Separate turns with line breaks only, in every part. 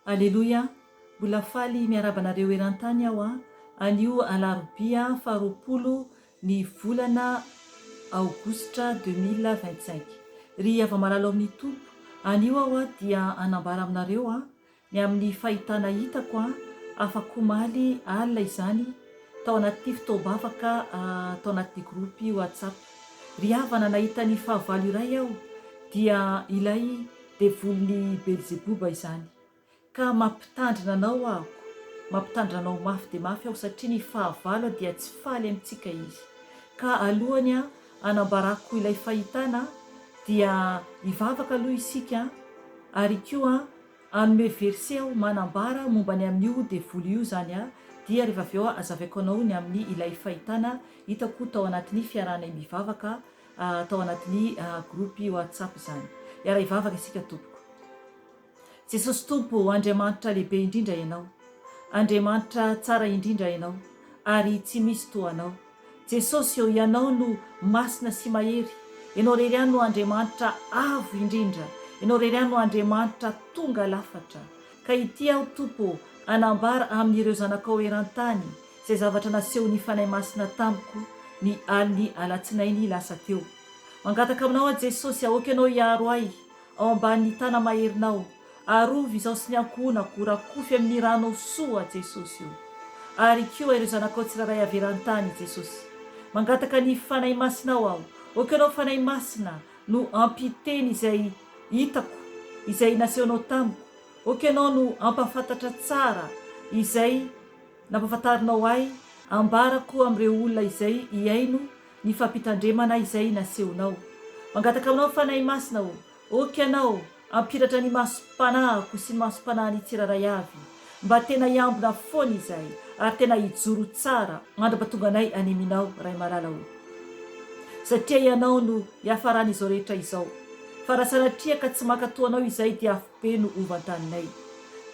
Aleloia! Mbola faly miarahaba anareo eran-tany aho a! Anio alarobia faha 20 ny volana aogositra 2025. Ry hava-malala ao amin'ny Tompo, anio aho a dia hanambara aminareo a ny amin'ny fahitana hitako a afak'omaly alina izany tao anaty fotoam-bavaka tao anatin'ny groupe WhatsApp. Ry havana nahita ny fahavalo iray aho dia ilay devolin'i Belzeboba izany. Ka mampitandrina anao aho, mampitandrina anao mafy dia mafy aho satria ny fahavalo dia tsy faly amintsika izy. Ka alohany hanambarako ilay fahitana dia hivavaka aloha isika ary koa Hanome verset aho manambara momba ny amin'io devoly io izany aho dia rehefa avy eo azavaiko anao ny amin'ny ilay fahitana hitako tao anatin'ny fiarahanay mivavaka tao anatin'ny groupe whatsapp izany. Hiara-hivavaka isika tompoko. Jesosy Tompo ô Andriamanitra lehibe indrindra Ianao. Andriamanitra tsara indrindra Ianao ary tsy misy toa Anao. Jesosy ô, Ianao no masina sy mahery, Ianao irery ihany no Andriamanitra avo indrindra, Ianao irery ihany no Andriamanitra tonga lafatra. Ka ity aho Tompo ô, hanambara amin'ireo zanakao eran-tany izay zavatra nasehon'ny Fanahy Masina tamiko ny alin'ny alatsinainy lasa teo. Mangataka aminao aho Jesosy, aoka Ianao hiaro ahy ao ambanin'ny tana-maherinao. Arovy izaho sy ny ankohonako, rakofy amin'ny ranao soa Jesosy o. Ary koa ireo zanakao tsirairay avy eran-tany Jesosy. Mangataka ny Fanahy Masinao aho, ok Ianao Fanahy Masina no hampiteny izay hitako, izay nasehonao tamiko, ok Ianao no hampahafantatra tsara izay nampahafantarinao ahy, ambarako amin'ireo olona izay hihaino ny fampitandremana izay nasehonao. Mangataka aminao Fanahy Masina o, ok Ianao Hampiratra ny masom-panahiko sy ny masom-panahin'ny tsirairay avy, mba tena hiambina foana izahay, ary tena hijoro tsara mandra-pahatonga anay any Aminao, Ray malala o. Satria Ianao no hiafaran'izao rehetra izao. Fa raha sanatria ka tsy mankatò Anao izahay dia afobe no ho vantaninay.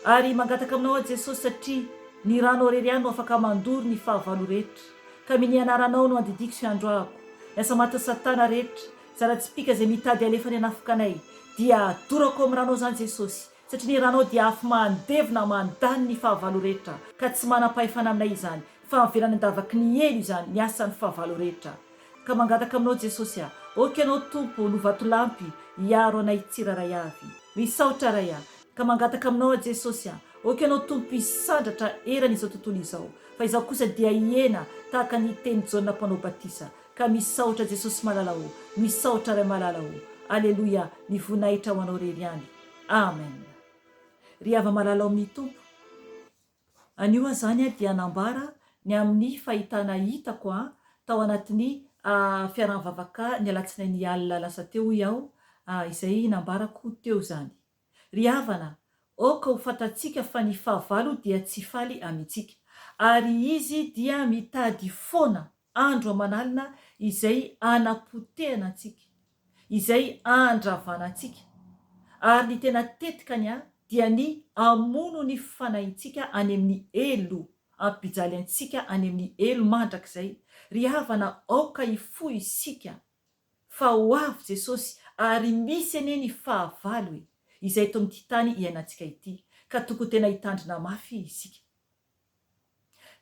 Ary mangataka Aminao aho Jesosy satria ny Ranao irery ihany no afaka mandoro ny fahavalo rehetra, ka minia Anaranao no andidiako sy androahako ny asa matin'i Satana rehetra, Zara-tsipìka izay mitady alefany hanafoka anay, dia dorako amin'ny ranao izany Jesosy, satria ny ranao dia afo mandevona mandany ny fahavalo rehetra, ka tsy manam-pahefana aminay izany, fa miverina any an-davaky ny helo izany ny asan'ny fahavalo rehetra. Ka mangataka aminao Jesosy a, ok Ianao Tompo no vatolampy hiaro anay tsirairay avy. Misaotra Ray a. Ka mangataka aminao aho Jesosy a, ok Ianao Tompo hisandratra eran'izao tontolo izao, fa izaho kosa dia hihena tahaka ny tenin'i Jaona mpanao batisa, Ka misaotra Jesosy malala o, misaotra Ray malala o, Aleloia, ny voninahitra ho Anao rery ihany. Amen. Ry hava-malala ao amin'ny Tompo, anio aho izany dia hanambara ny amin'ny fahitana hitako tao anatin'ny fiaraha-mivavaka ny alatsinainy alina lasa teo hoy aho, izay nambarako teo izany. Ry havana, aoka ho fantatsika fa ny fahavalo dia tsy faly amintsika, ary izy dia mitady foana andro aman'alina izay hanapotehana antsika, izay handravana antsika, ary ny tena tetikany dia ny hamono ny fanahintsika any amin'ny helo, hampijaly antsika any amin'ny helo mandrakizay. Ry havana, aoka hifoha isika fa ho avy Jesosy ary misy anie ny fahavalo e, izay eto amin'ity tany iainantsika ity, ka tokony tena hitandrina mafy isika.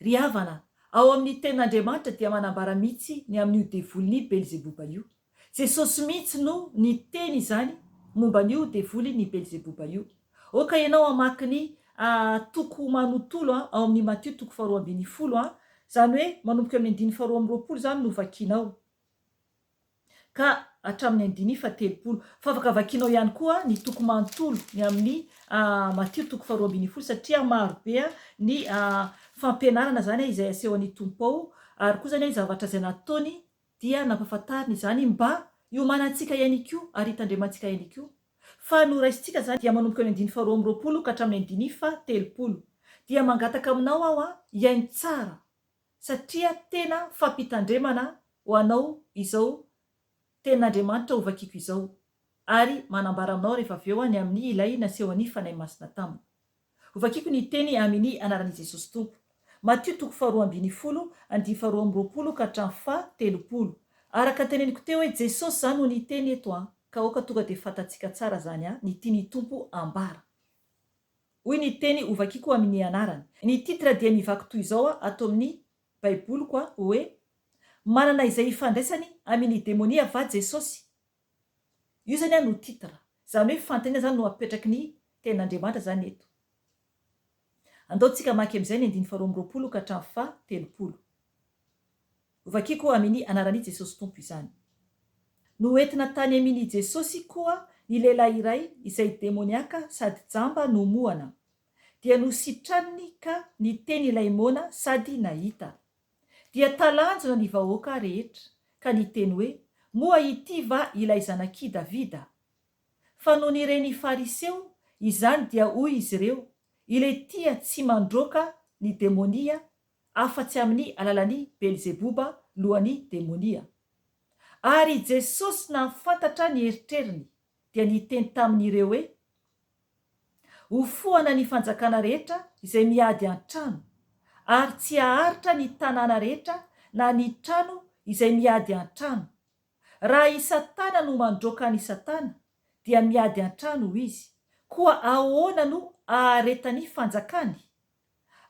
Ry havana, ao amin'ny Tenin'Andriamanitra dia manambara mihitsy ny amin'io devolin'i Belzeboba io. Jesosy mihitsy no niteny izany momba an'io devolin'i Belzeboba io. Aoka ianao hamaky ny toko manontolo ao amin'ny Matio toko faharoa ambinifolo, izany hoe manomboka eo amin'ny andininy faharoa ambiroapolo izany no vakinao. ka hatramin'ny andininy fahatelopolo. Fa afaka vakinao ihany koa ny toko manontolo, ny amin'ny Matio toko faharoa ambinifolo, satria maro be ny fampianarana izany izay asehon'ny Tompo ao, ary koa izany zavatra izay nataony dia nampahafantariny izany mba hiomanantsika ihany koa ary hitandremantsika ihany koa. Fa noraisintsika izany dia manomboka eo amin'ny andininy faharoa ambiroapolo ka hatramin'ny andininy fahatelopolo. Dia mangataka aminao aho hihaino tsara satria tena fampitandremana ho anao izao Tenin'Andriamanitra hovakiko izao, ary manambara aminao rehefa avy eo ny amin'ny ilay nasehon'ny Fanahy Masina tamiko. Hovakiko ny teny aminy anaran'i Jesosy Tompo. Matio toko faharoa ambinifolo, andininy faharoa ambiroapolo ka hatramin'ny faha 30. Araka ny teneniko teo hoe Jesosy izany no niteny eto an, ka aoka tonga dia fantatsika tsara izany an, ny tian'ny Tompo ambara. Hoy ny teny hovakiko amin' ny anarany. Ny titre dia mivaky toy izao ato amin' ny Baiboliko hoe, Manana izay ifandraisany amin' ny demonia va Jesosy? Io izany no titre. Izany hoe fanontaniana izany no apetraky ny Tenin'Andriamanitra izany eto. Andao tsika hamaky amin'izay ny andininy faharoa amby 20 ka hatramin'ny faha 30. Hovakiko amin' ny anaran' i Jesosy Tompo izany. Noentina tany amin' i Jesosy koa ny lehilahy iray izay demoniaka sady jamba no moana. Dia nositraniny ka niteny ilay moana sady nahita. Dia talanjona ny vahoaka rehetra, ka niteny hoe, Moa ity va ilay Zanak' i Davida? Fa nony ren'ny Fariseo izany dia hoy izy ireo, Ilay tia tsy mandroaka ny demonia afa-tsy amin'ny alalan'i Belzeboba lohan'ny demonia. Ary i Jesosy nahafantatra ny eritreriny dia niteny tamin'ireo hoe, Ho foana ny fanjakana rehetra izay miady an-trano, ary tsy haharitra ny tanàna rehetra na ny trano izay miady an-trano. Raha i Satana no mandroaka an'i Satana, dia miady an-trano izy, koa ahoana no aharetan'ny fanjakany?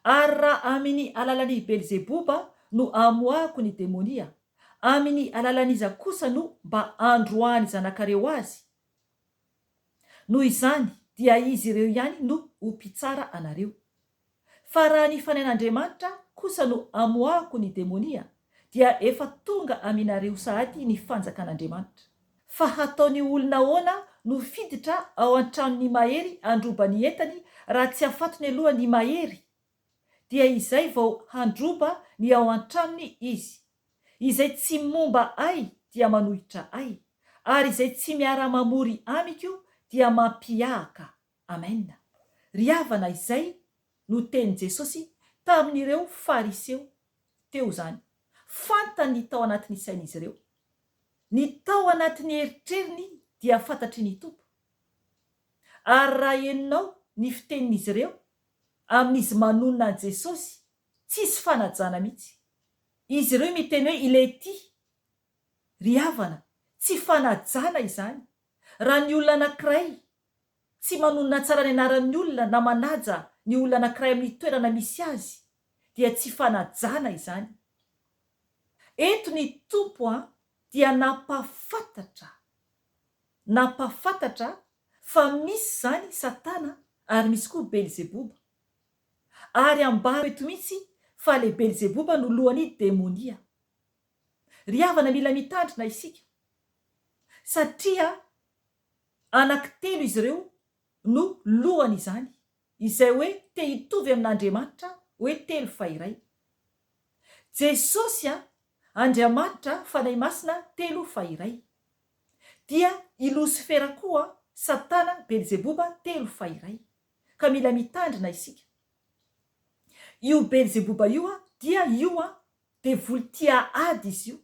Ary raha amin'ny alalan'i Belzeboba no amoahako ny demonia, amin'ny alalan'iza kosa no mba androahan'ny zanakareo azy? Noho izany, dia izy ireo ihany no ho mpitsara anareo. Fa raha ny Fanahin'Andriamanitra kosa no amoahako ny demonia, dia efa tonga aminareo sahady ny fanjakan'Andriamanitra. Fa hataon'ny olona ahoana no fiditra ao an-tranon'ny mahery handroba ny entany raha tsy afatony aloha ny mahery? Dia izay vao handroba ny ao an-tranony izy. Izay tsy momba Ahy dia manohitra Ahy, ary izay tsy miara-mamory Amiko dia mampiahaka. Amen. Ry havana izay no tenin'i Jesosy tamin'ireo Fariseo teo izany. Fantany ny tao anatin'ny sain'izy ireo. Ny tao anatin'ny eritreriny dia fantatry ny Tompo. Ary raha henonao ny fitenin'izy ireo amin'izy manonona an'i Jesosy, tsisy fanajana mihitsy. Izy ireo miteny hoe ilay tia. Ry havana, tsy fanajana izany. Raha ny olona anankiray tsy manonona tsara ny anaran'ny olona na manaja ny olona anankiray amin'ny toerana misy azy dia tsy fanajana izany. Eto ny Tompo dia nampahafantatra nampahafantatra fa misy izany Satana ary misy koa Belzeboba. Ary ambara eto mihitsy fa le Belzeboba no lohan'ny demonia. Ry havana mila mitandrina isika satria anankitelo izy ireo no lohany izany, izay hoe te hitovy amin'Andriamanitra hoe telo fa iray. Jesosy a, Andriamanitra Fanahy Masina telo fa iray. Dia i Losifera koa, Satana, Belzeboba telo fa iray. Ka mila mitandrina isika. Io Belzeboba io a, dia io a, devoly tia ady izy io.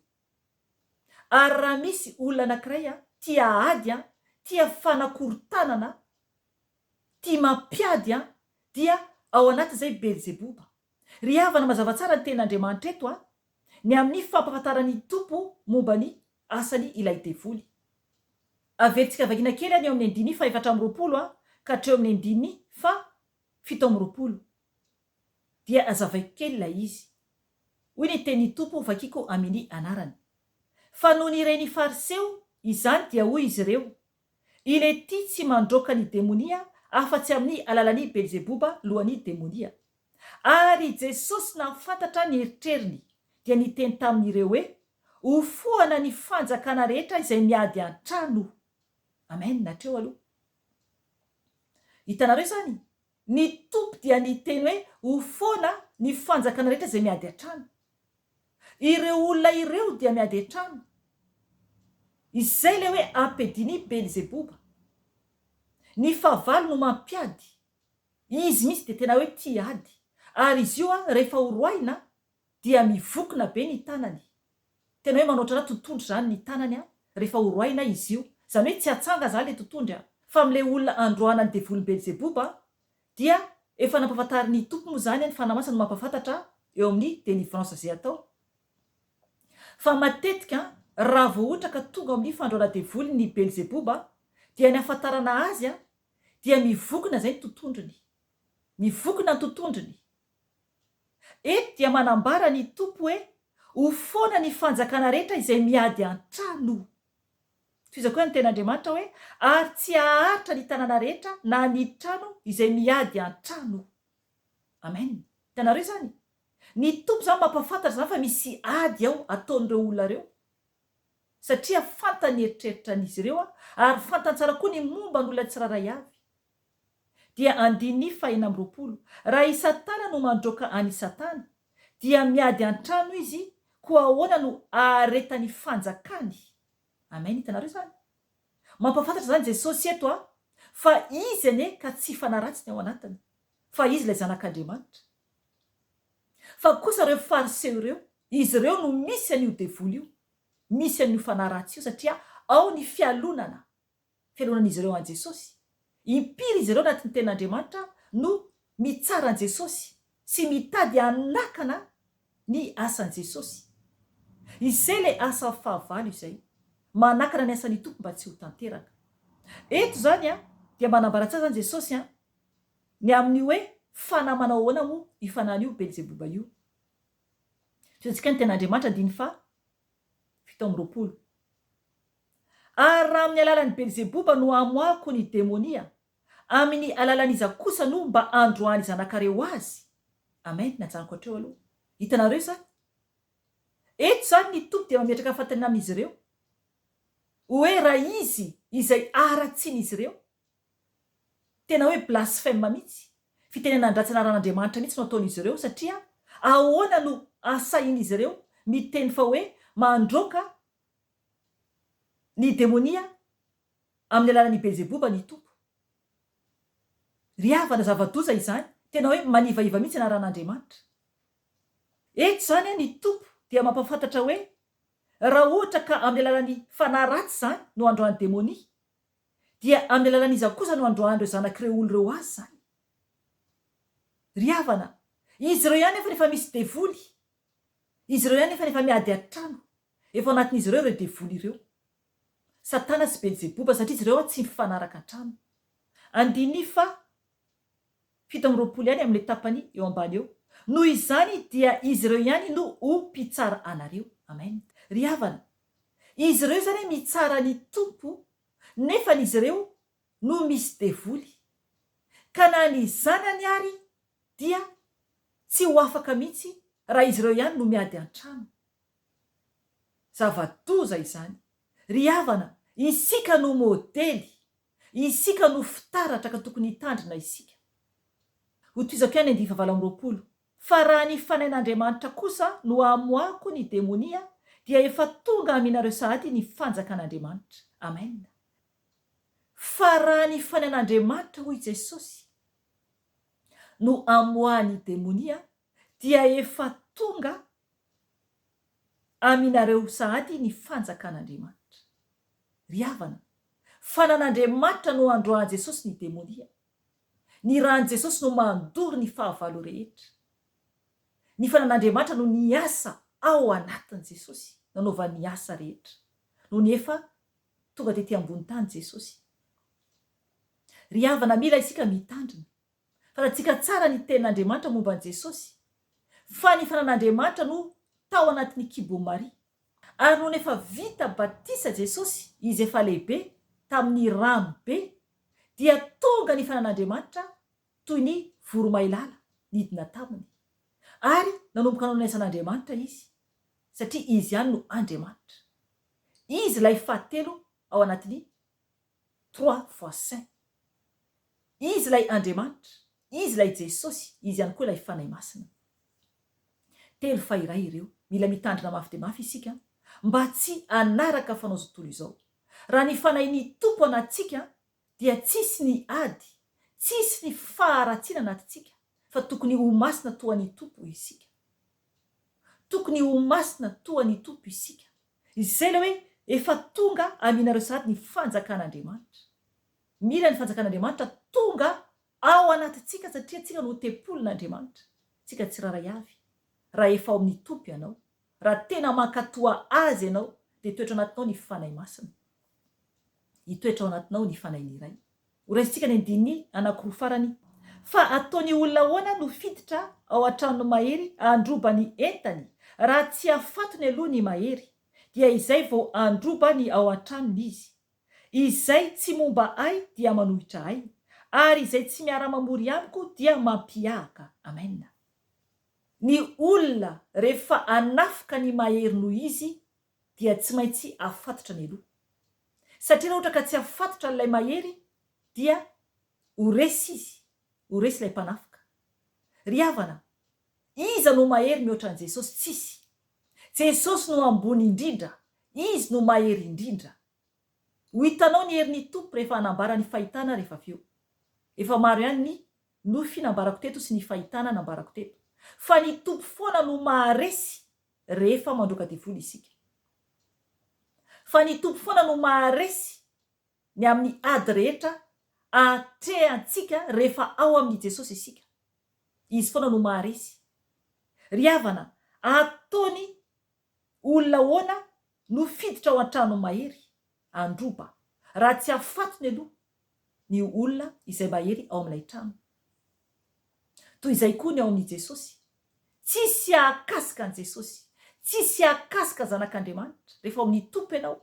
Ary raha misy olona anankiray tia ady, tia fanakorontanana, tia mampiady dia ao anatin'izay Belzeboba. Ry havana mazava tsara ny tenin'Andriamanitra eto ny amin'ny fampahafantaran'ny Tompo momba ny asany ilay devoly. Averintsika vakiana kely ny eo amin'ny andininy faha 24 ka hatreo amin'ny andininy faha 27. Dia azavaiko kely ilay izy. Hoy ny tenin'ny Tompo vakiko aminy anarany. Fa nony ren'ny Fariseo izany dia hoy izy ireo, Ilay tsy mandroaka ny demonia afa-tsy amin'ny alalan'i Belzeboba lohan'ny demonia. Ary Jesosy nahafantatra ny eritreriny dia niteny tamin'ireo hoe, Ho foana ny fanjakana rehetra izay miady an-trano. Amen, hatreo aloha. Hitanareo izany? Ny Tompo dia niteny hoe ho foana ny fanjakana rehetra izay miady an-trano. Ireo olona ireo dia miady an-trano. Izay ilay hoe ampiadian'i Belzeboba. Ny fahavalo no mampiady. Izy mihitsy dia tena hoe tia ady. Ary izy io rehefa horoahina dia mivokona be ny tanany. Tena hoe manao ohatrana totohondry izany ny tanany rehefa horoahina izy io. Izany hoe tsy hatsanga izany ilay totohondry an. Fa amin'ilay olona androahana ny devolin'i Belzeboba dia efa nampahafantarin'ny Tompo moa izany, ny Fanahy Masina no mampahafantatra eo amin'ny délivrance izay atao. Fa matetika raha vao ohatra ka tonga ao amin'ny fandroahana devoly ny Belzeboba dia ny ahafantarana azy dia mivokona izay ny totohondriny. Mivokona ny totondriny. Eto dia manambara ny Tompo hoe ho foana ny fanjakana rehetra izay miady an-trano. Tohizako hoe ny tenin'Andriamanitra hoe ary tsy haharitra ny tanàna rehetra na ny trano izay miady an-trano. Amen. Hitanareo izany? Ny Tompo izany mampahafantatra izany fa misy ady ao ataon'ireo olona ireo. Satria fantany ny eritreritran'izy ireo ary fantany tsara koa ny momba ny olona tsirairay avy. Dia andininy faha 26, Raha i Satana no mandroaka an' i Satana, dia miady an-trano izy, koa ahoana no aharetan'ny fanjakany? Amen, hitanareo izany? Mampahafantatra izany Jesosy eto a, fa Izy anie ka tsy fanahy ratsy ny ao anatiny, fa Izy ilay Zanak'Andriamanitra. Fa kosa ireo Fariseo ireo, izy ireo no misy an'io devoly io, misy an'io fanahy ratsy io, satria ao ny fialonana, fialonan'izy ireo an'i Jesosy. Impiry izy ireo anatin'ny Tenin'Andriamanitra no mitsara an'i Jesosy sy mitady hanakana ny asan'i Jesosy. Izay ilay asan'ny fahavalo izay, manakana ny asan'ny Tompo mba tsy ho tanteraka. Eto izany dia manambara tsara izany Jesosy ny amin'ny hoe fanahy manao ahoana moa io fanahin'io Belzeboba io. Tohizintsika ny Tenin'Andriamanitra andininy faha 27. Ary raha amin'ny alalan'i Belzeboba no amoahako ny demonia, amin'ny alalan'iza kosa no mba androahan'ny zanakareo azy? Amen, najanoko hatreo aloha. Hitanareo izany? Eto izany ny Tompo dia mametraka fanontaniana amin'izy ireo, hoe raha Izy izay haratsian'izy ireo, tena hoe blasphème mihitsy, fitenenan-dratsy anaran'Andriamanitra mihitsy no ataon'izy ireo, satria ahoana no ahasahian'izy ireo miteny fa hoe mandroaka ny demonia amin'ny alalan'i Belzeboba ny Tompo. Ry havana, zava-doza izany, tena hoe manivaiva mihitsy anaran'Andriamanitra. Eto izany ny Tompo dia mampahafantatra hoe raha ohatra ka amin'ny alalan'ny fanahy ratsy izany no androan'ny demonia, dia amin'ny alalan'iza kosa no androahan'ireo zanak'ireo olona ireo azy izany? Ry havana, izy ireo ihany nefa efa misy devoly, izy ireo ihany nefa efa miady an-trano, Efa ao anatin'izy ireo ireo devoly ireo. Satana sy Belzeboba satria izy ireo tsy mifanaraka an-trano. Andininy faha 27 ihany amin'ilay tapany eo ambany eo. Noho izany dia izy ireo ihany no ho mpitsara anareo. Amen. Ry havana, izy ireo izany mitsara ny Tompo nefany izy ireo no misy devoly. Ka na ny zanany ary dia tsy ho afaka mihitsy raha izy ireo ihany no miady an-trano. Zava-doza izany. Ry havana, isika no modely, isika no fitaratra ka tokony hitandrina isika. Hotohizako ihany andiany fahavalo amby 20. Fa raha ny Fanahin'Andriamanitra kosa no amoahako ny demonia, dia efa tonga aminareo sahady ny fanjakan'Andriamanitra. Amen. Fa raha ny Fanahin'Andriamanitra, hoy Jesosy, no amoahan'ny demonia, dia efa tonga aminareo sahady ny fanjakan'Andriamanitra. Ry havana, fanan'Andriamanitra no androahan'i Jesosy ny demonia. Ny ran'i Jesosy no mandoro ny fahavalo rehetra. Ny fanan'Andriamanitra no niasa ao anatin'i Jesosy, nanaovany ny asa rehetra. Nony efa tonga tety ambony tany Jesosy. Ry havana, mila isika mitandrina. Fantatsika tsara ny tenin'Andriamanitra momba an'i Jesosy, fa ny fanan'Andriamanitra no tao anatin'ny kibon'i Maria. Ary nony efa vita batisa Jesosy, izy efa lehibe, tamin'ny rano be, dia tonga ny fanan'Andriamanitra toy ny voromailala nidina taminy. Ary nanomboka nanao ny asan'Andriamanitra izy, satria izy ihany no Andriamanitra. Izy ilay fahatelo ao anatin'ny Trois fois saint. Izy ilay Andriamanitra, Izy ilay Jesosy, Izy ihany koa ilay Fanahy Masina. Telo fa iray ireo. Mila mitandrina mafy dia mafy isika mba tsy hanaraka fanao izao tontolo izao. Raha ny Fanahin'ny Tompo anatintsika dia tsisy ny ady, tsisy ny faharatsiana anatintsika fa tokony ho masina toa ny Tompo isika. Tokony ho masina toa ny Tompo isika. Izay ilay hoe efa tonga aminareo sahady ny fanjakan'Andriamanitra. Mila ny fanjakan'Andriamanitra tonga ao anatintsika satria tsika no tempolin'Andriamanitra. Tsika tsirairay avy. Raha efa ao amin'ny Tompo ianao, raha tena mankatoa Azy ianao dia hitoetra ao anatinao ny Fanahy Masina. Hitoetra ao anatinao ny Fanahin'ny Ray. Horaisintsika ny andininy anankiroa farany. Fa ataony olona ahoana no fiditra ao an-tranon'ny mahery handroba ny entany raha tsy afatony aloha ny mahery, dia izay vao handroba ny ao an-tranony izy. Izay tsy momba ahy dia manohitra ahy, ary izay tsy miara-mamory amiko dia mampihahaka. Amen. Ny olona rehefa hanafika ny mahery noho izy dia tsy maintsy afatotra ny aloha. Satria raha ohatra ka tsy afatotra an'ilay mahery dia ho resy izy, ho resy ilay mpanafika. Ry havana, iza no mahery mihoatra an'i Jesosy? Tsisy. Jesosy no ambony indrindra, Izy no mahery indrindra. Ho hitanao ny herin'ny Tompo rehefa hanambara ny fahitana rehefa avy eo. Efa maro ihany ny nofy nambarako teto sy ny fahitana nambarako teto. Fa ny Tompo foana no maharesy rehefa mandroaka devoly isika. Fa ny Tompo foana no maharesy ny amin'ny ady rehetra atrehantsika rehefa ao amin'i Jesosy isika. Izy foana no maharesy. Ry havana, ataony olona ahoana no fiditra ao an-tranon'ny mahery, handroba, raha tsy afatony aloha ny olona izay mahery ao amin'ilay trano. Toy izay koa ny ao amin'i Jesosy. Tsisy hahakasika an'i Jesosy, tsisy hahakasika Zanak'Andriamanitra rehefa ao amin'ny Tompo ianao,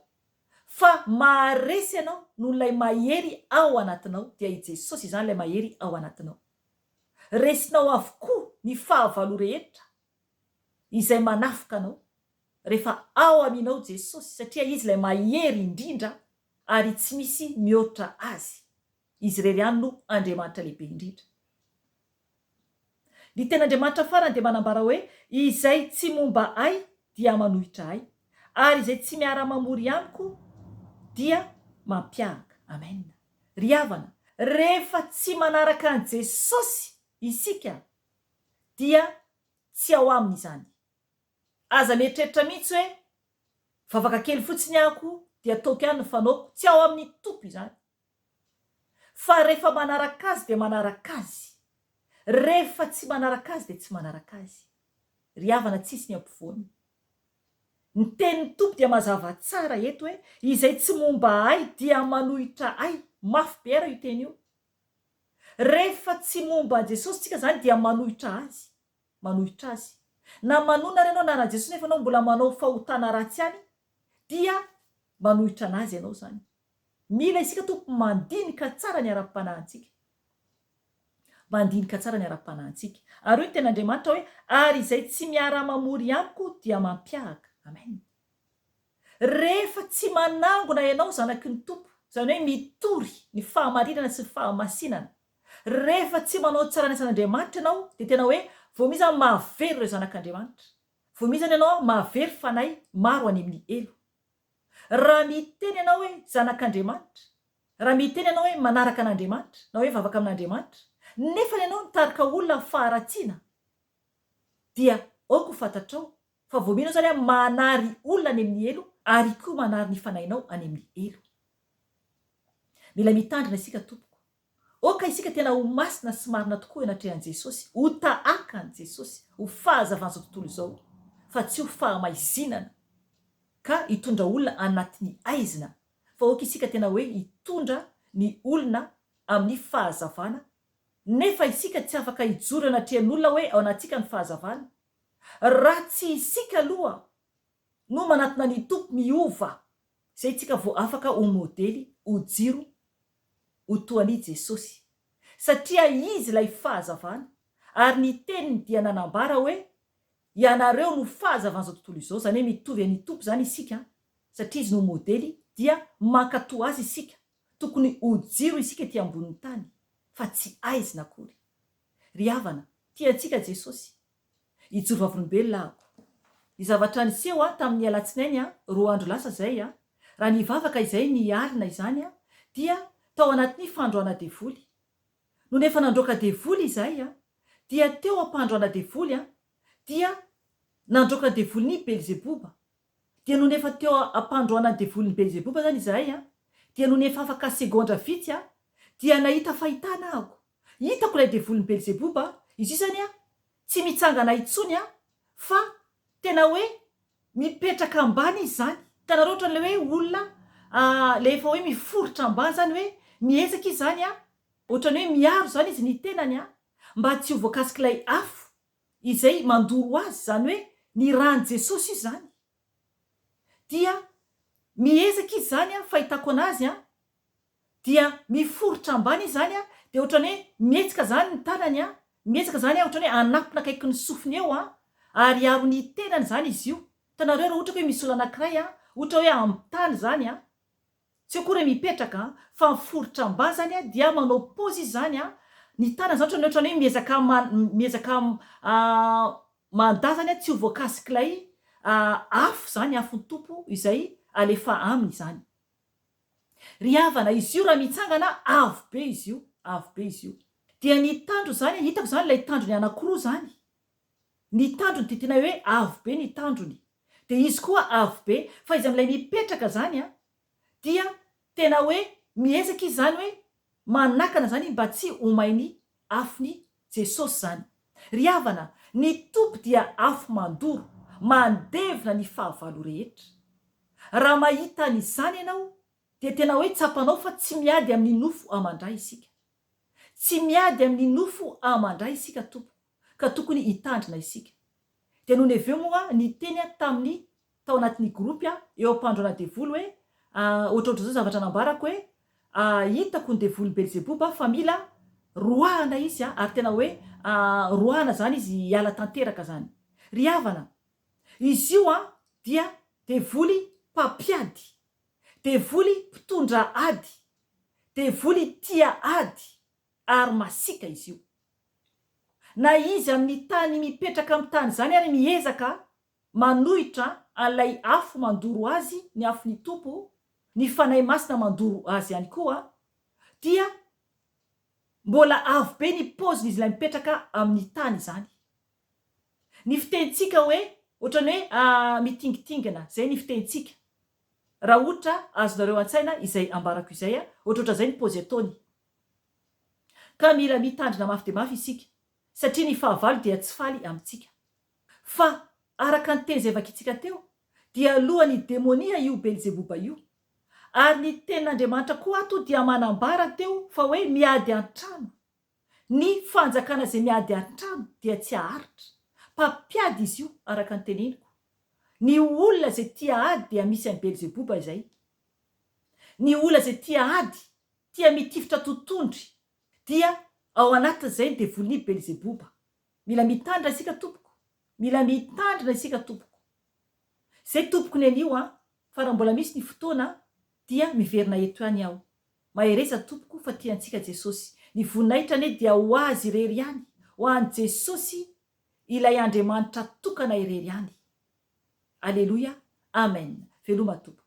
fa maharesy ianao noho ilay mahery ao anatinao, dia i Jesosy izany ilay mahery ao anatinao. Resinao avokoa ny fahavalo rehetra izay manafika anao rehefa ao aminao Jesosy satria Izy ilay mahery indrindra ary tsy misy mihoatra Azy. Izy irery ihany no Andriamanitra lehibe indrindra. Ny tenin'Andriamanitra farany dia manambara hoe, Izay tsy momba Ahy dia manohitra Ahy, ary izay tsy miara-mamory amiko dia mampiahaka. Amen. Ry havana, rehefa tsy manaraka an'i Jesosy isika dia tsy ao aminy izany. Aza mieritreritra mihitsy hoe vavaka kely fotsiny aho ko dia ataoko ihany ny fanaoko, tsy ao amin'ny Tompo izany. Fa rehefa manaraka Azy dia manaraka Azy, rehefa tsy manaraka Azy dia tsy manaraka Azy. Ry havana tsisy ny ampovoany. Ny tenin'ny Tompo dia mazava tsara eto hoe izay tsy momba ahy dia manohitra ahy, mafy be ara io teny io. Rehefa tsy momba an'i Jesosy tsika zany dia manohitra Azy, manohitra Azy. Na manona ary ianao anaran'i Jesosy nefa ianao mbola manao fahotana ratsy ihany dia manohitra an'Azy ianao zany. Mila isika Tompo mandinika tsara ny ara-panahintsika. Mandinika tsara ny ara-panahintsika. Ary hoy ny tenin'Andriamanitra hoe, ary izay tsy miara-mamory amiko dia mampiahaka. Amen. Rehefa tsy manangona ianao zanaky ny Tompo, izany hoe mitory ny fahamarinana sy ny fahamasinana, rehefa tsy manao tsara ny asan'Andriamanitra ianao dia tena hoe vao miha izany mahavery ireo zanak'Andriamanitra. Vao miha izany ianao mahavery fanahy maro any amin'ny helo. Raha miteny ianao hoe zanak'Andriamanitra, raha miteny ianao hoe manaraka an'Andriamanitra, na hoe mivavaka amin'Andriamanitra, nefany ianao mitarika olona amin'ny faharatsiana, dia aoka ho fantatrao fa vao mino izany aho manary olona any amin'ny helo ary koa manary ny fanahinao any amin'ny helo. Mila mitandrina isika tompoko. Aoka isika tena ho masina sy marina tokoa eo anatrehan'i Jesosy, ho tahaka an'i Jesosy, ho fahazavan'izao tontolo izao, fa tsy ho fahamaizinana ka hitondra olona anatin'ny haizina, fa aoka isika tena hoe hitondra ny olona amin'ny fahazavana, nefa isika tsy afaka hijoro eo anatrehan'olona hoe ao anatintsika ny fahazavana, raha tsy isika aloha no manatona ny Tompo miova, izay tsika vao afaka ho modely, ho jiro, ho toa an'i Jesosy. Satria Izy ilay fahazavana, ary ny teniny dia nanambara hoe, Ianareo no fahazavan'izao tontolo izao, izany hoe mitovy an'i Tompo izany isika, satria Izy no modely, dia mankatò Azy isika, tokony ho jiro isika ety ambonin'ny tany, fa tsy haizina akory. Ry havana, tia antsika Jesosy. Hijoro vavolombelona aho. Ny zavatra niseho aho tamin'ny alatsinainy roa andro lasa izay, raha nivavaka izay ny alina izany dia tao anatin'ny fandroana devoly. Nony efa nandroaka devoly izahay dia teo am-pandroana devoly dia nandroaka devolin'i Belzeboba. Dia nony efa teo am-pandroana ny devolin'i Belzeboba izany izahay dia nony efa afaka segondra vitsy dia nahita fahitana aho. Hitako ilay devolin'i Belzeboba, izy io izany tsy mitsangana intsony fa tena hoe mipetraka ambany izy izany. Hitanareo ohatran'ilay hoe olona ilay efa hoe miforitra ambany izany hoe miezaka izy izany ohatran'ny hoe miaro izany izy ny tenany. mba tsy ho voakasik'ilay afo izay mandoro azy, izany hoe ny ràn'i Jesosy io izany. Dia miezaka izy izany an, fahitako anazy an, dia miforitra ambany izy izany an, dia ohatran'ny hoe mihetsika izany ny tanany an, miezaka izany an, ohatran'ny hoe hanapina akaikin'ny sofiny eo an, ary hiaro ny tenany izany izy io. Hitanareo raha ohatra ka hoe misy olona anankiray an, ohatra hoe amin'ny tany izany an, Tsy akory hoe mipetraka an, fa miforitra ambany zany an, dia manao pause izy zany an, ny tanany zany ohatran'ny ohatran'ny hoe miezaka miezaka mandà zany an tsy ho voakasik'ilay afo zany, afon'ny Tompo izay alefa aminy izany. Ry havana, izy io raha mitsangana avo be izy io, avo be izy io. Dia ny tandrony zany, hitako zany ilay tandrony anankiroa zany, ny tandrony dia tena hoe avo be ny tandrony. Dia izy koa avo be, fa izy amin'ilay mipetraka zany an, dia tena hoe miezaka izy zany hoe manakana zany mba tsy ho main'ny afon'i Jesosy zany. Ry havana, ny Tompo dia afo mandoro, mandevona ny fahavalo rehetra. Raha mahita an'izany ianao, dia tena hoe tsapanao fa tsy miady amin'ny nofo aman-dra isika. Tsy miady amin'ny nofo aman-dra isika tompoko, ka tokony hitandrina isika. Dia nony avy eo moa niteny aho tamin'ny tao anatin'ny groupe aho eo am-pandroana devoly hoe ohatrohatran'izao zavatra nambarako hoe hitako ny devolin'i Belzeboba fa mila roahana izy ary tena hoe roahana izany izy hiala tanteraka izany. Ry havana, izy io dia devoly mpampiady, devoly mpitondra ady, devoly tia ady ary masiaka izy io. Na izy amin'ny tany mipetraka amin'ny tany izany ary miezaka manohitra an'ilay afo mandoro azy, ny afon'ny Tompo, ny Fanahy Masina mandoro azy ihany koa, dia mbola avo be ny paozin'izy ilay mipetraka amin'ny tany izany. Ny fitenintsika hoe, ohatran'ny hoe mitingitingina, izay ny fitenintsika. Raha ohatra azonareo an-tsaina izay ambarako izay, ohatrohatran'izay ny paozy ataony. Ka mila mitandrina mafy dia mafy isika, satria ny fahavalo dia tsy faly amintsika. Fa, araka ny teny izay vakintsika teo, dia lohan'ny demonia io Belzeboba io. Ary ny Tenin'Andriamanitra koa ato dia manambara teo fa hoe miady an-trano. Ny fanjakana izay miady an-trano dia tsy haharitra. Mpampiady izy io, araka ny teneniko. Ny olona izay tia ady dia misy an'i Belzeboba izay. Ny olona izay tia ady, tia mitifitra totohondry, dia ao anatin'izay ny devolin'i Belzeboba. Mila mitandrina isika tompoko. Mila mitandrina isika tompoko. Zay tompoko ny anio an, fa raha mbola misy ny fotoana dia miverina eto ihany aho. Mahereza tompoko fa tia antsika Jesosy. Ny voninahitra anie dia ho Azy irery ihany, ho an'i Jesosy ilay Andriamanitra tokana irery ihany. Aleloia, Amen. Veloma tompoko.